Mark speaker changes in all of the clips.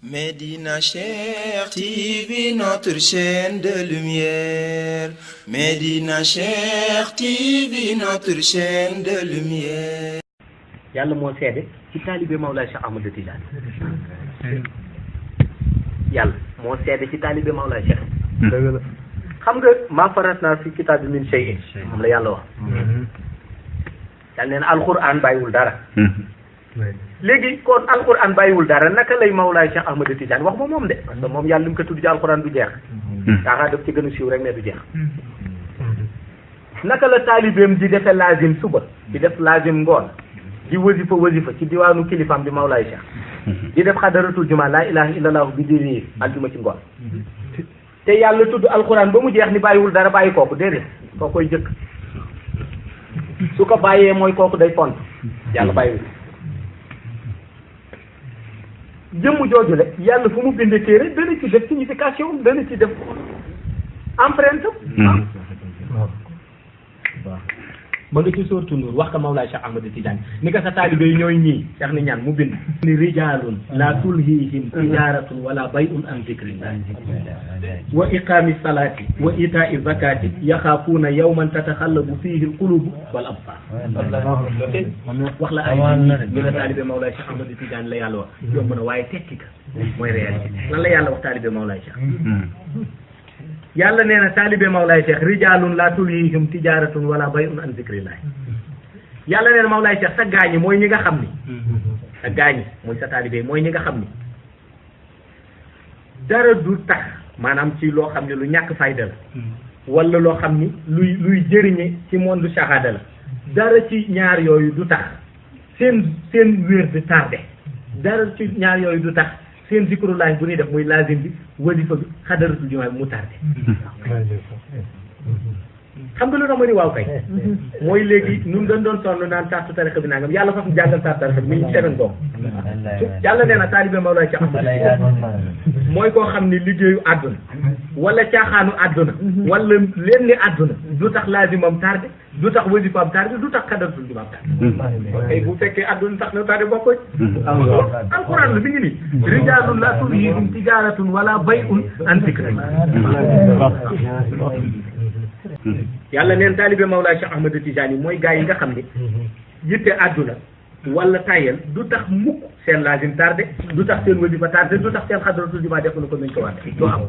Speaker 1: Médina Cheikh TV, notre chaîne de lumière. Médina Cheikh TV, notre chaîne de lumière.
Speaker 2: yàlla moo seede ci taalibe Mawlaay Cheikh Ahmad Tidiane yàlla moo seede ci taalibe Mawlaay Cheikh. dëgg la xam nga maa faratnaa fi kitaabi min shay'in moom la yàlla wax. yàlla nee na alquran bàyyiwul dara. léegi kon alquran bàyyiwul dara naka lay Mawlaay Cheikh Ahmad Tidiane wax moom de parce que moom yàlla li mu ko tudd ci alquran du jeex. daa def ci gën a siiw rek ne du jeex. naka la taalibeem di defe laazim suba di def laazim ngoon di wasifa ci diwaanu kilifaam bi Mawlaay Cheikh di def xadaratul juma laa ilaha illallah bi di aljuma ci ngoon te yàlla tudd alquran ba mu jeex ni bàyyiwul dara bàyyi kooku déedéet koo koy jëkk su ko bàyyee mooy kooku day font yàlla bàyyiwul jëmm jooju le yàlla fu mu bindee téere dana ci def signification dana ci def empreinte ba nga ci sóortu Nuur wax ko Mawlaay Cheikh Ahmad Tidiane ni ko sa taalibe yi ñooy ñii Cheikh ni ñaan mu bind ni rijaalun la tulhihim tijaratun wala bay'un an zikrillah wa iqaami salaati wa itaa'i zakati yaxaafuuna yawman tataxallabu fiihi alqulubu wal absar wax la ay ñu la taalibe Mawlaay Cheikh Ahmad Tidiane la yàlla wax yomb na waaye tekki ka mooy réalité lan la yàlla wax taalibe Mawlaay Cheikh yàlla nee na taalibe Mawlaay Cheikh rijaalun laa tulhiihim tijaaratun wala bay'un an zikrillah yàlla nee na Mawlaay Cheikh sa gaañi mooy ñi nga xam ni sa gaañi mooy sa taalibe mooy ñi nga xam ni dara du tax maanaam ci loo xam ne lu ñàkk fayda la wala loo xam ni luy jëriñe ci monde shahada la dara ci ñaar yooyu du tax seen wér di tardé dara ci ñaar yooyu du tax seen zikrullahi bu ñuy def muy lazim bi wasifa bi xadaratul jumaa bi mu tardé xam nga lu tax ma ni waaw kay mooy léegi ñun dañ doon sonn naan sartu tarixa bi nangam yàlla faf jàngal sartu tarixa bi mi ngi semaine boobu yàlla nee na taalibe Mawlaay Cheikh mooy koo xam ni liggéeyu àdduna wala caaxaanu àdduna wala leen ni àdduna du tax lazimam tardé du tax wasifaam tardé du tax xadaratul jumaa tardé kay bu fekkee àdduna tax na tardé bokkoñ alquran la mi ngi nii rijaalun laa tulhiihim tijaaratun wala bay'un an zikrillah yàlla neen taalibe Mawlaay Cheikh Ahmad Tidiane mooy gaa yi nga xam ni yitte àdduna wala tayel du tax mukk seen laazim tardé du tax seen wasifa tardé du tax seen xadaratul jumaa def na ko nañ ko wàtte doo am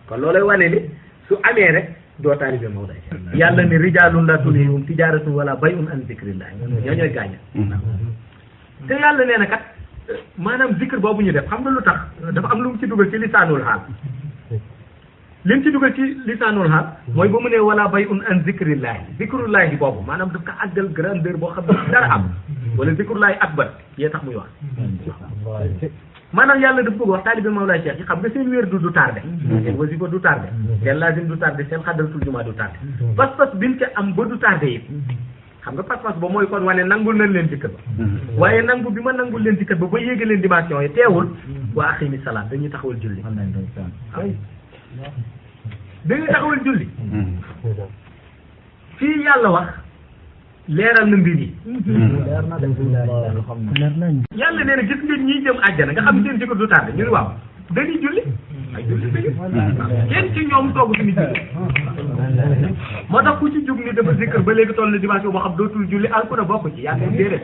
Speaker 2: kon loolay wane ni su amee rek doo taalibe Mawlaay yàlla ne rijaalun laa tulhiihim tijaaratun wala bay'un an zikrillah ñoo ñooy gaaña te yàlla nee na kat maanaam zikr boobu ñu def xam nga lu tax dafa am lu mu ci dugal ci lisaanul xaal li mu ci dugal ci lisaanul xaal mooy ba mu ne wala bay'un an zikrullahi boobu maanaam daf ko àggal grandeur boo xam ne dara am wala zikrullahi akbar yee tax muy wax maanaam yàlla daf bëgg wax taalibe Mawlaay Cheikh yi xam nga seen wér du tardé seen wasifa du tardé seen lazim du tardé seen xadaratul jumaa du tardé pas-pas biñ ca am ba du tardé yi xam nga pas-pas ba mooy kon wane nangul nañ leen dikkat ba waaye nangu bi ma nangul leen dikkat ba yéege leen dimension yi teewul waa aqimi salaat dañuy taxawal julli dañuy taxawal julli fii yàlla wax leeral na mbir yi yàlla nee na gis ngeen ñiy jëm àjjana nga xam ne seen jikko du tardé ñu ne waaw dañuy julli ay julli kenn ci ñoom toogu suñu julli moo tax ku ci jug ni dafa zikkër ba léegi toll na dimension boo xam dootul julli alku na bokk ci yaa ngi déedéet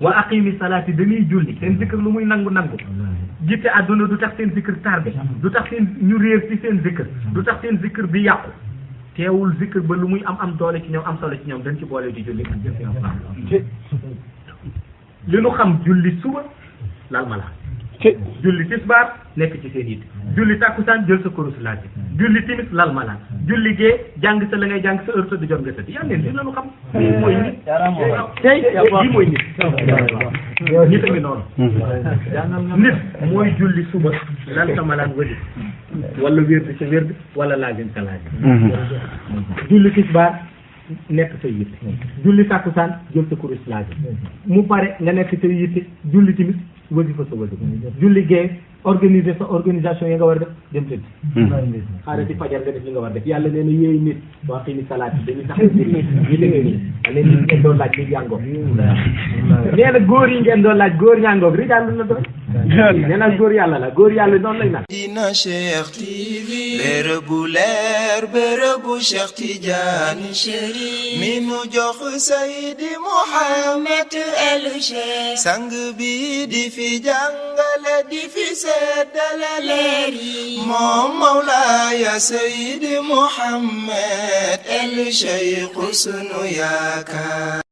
Speaker 2: wa aqimi salaati dañuy julli seen zikkër lu muy nangu jitte àdduna du tax seen zikkër tardé du tax seen ñu réer ci seen zikkër du tax seen zikkër bi yàqu teewul zikkër ba lu muy am doole ci ñoom am solo ci ñoom dañ ci boole di julli li nu xam julli suba lal ma la julli tisbaar nekk ci seen yitte julli takkusaan jël sa kurus laaj julli timis lal ma la julli gee jàng sa la ngay jàng sa heure tëdd jot nga tëdd yàlla leen li lañu xam lii mooy nit tey lii mooy nit ñi tamit noonu nit mooy julli suba lal sa malaan wadi wala wérdi sa wérdi wala laajin sa laajin julli tisbaar nekk sa yitte julli takkusaan jël sa kurus laaj mu pare nga nekk sa yitte julli timis wasifa sa wasifa julli gee organiser sa organisation yi nga war a def dem tëdd xaaral ci fajar nga def li nga war a def yàlla nee na yéey nit waa xii ni salaat yi dañuy tax ñi dégg nii leen ñi ngeen doon laaj li jàngoog nee na góor yi ngeen doon laaj góor ñàngoog rijaal la doon nee na góor yàlla la góor yàlla noonu lay mel.
Speaker 1: Medina Cheikh TV bërëbu leer bërëbu Cheikh Tidiane Chérif mi nu jox Seydi Mouhamed El Cheikh sang bi di fi jàngale di fi seddale leer yi moom Mawlaaya Seydi Mouhamed El Cheikh sunu yaakaar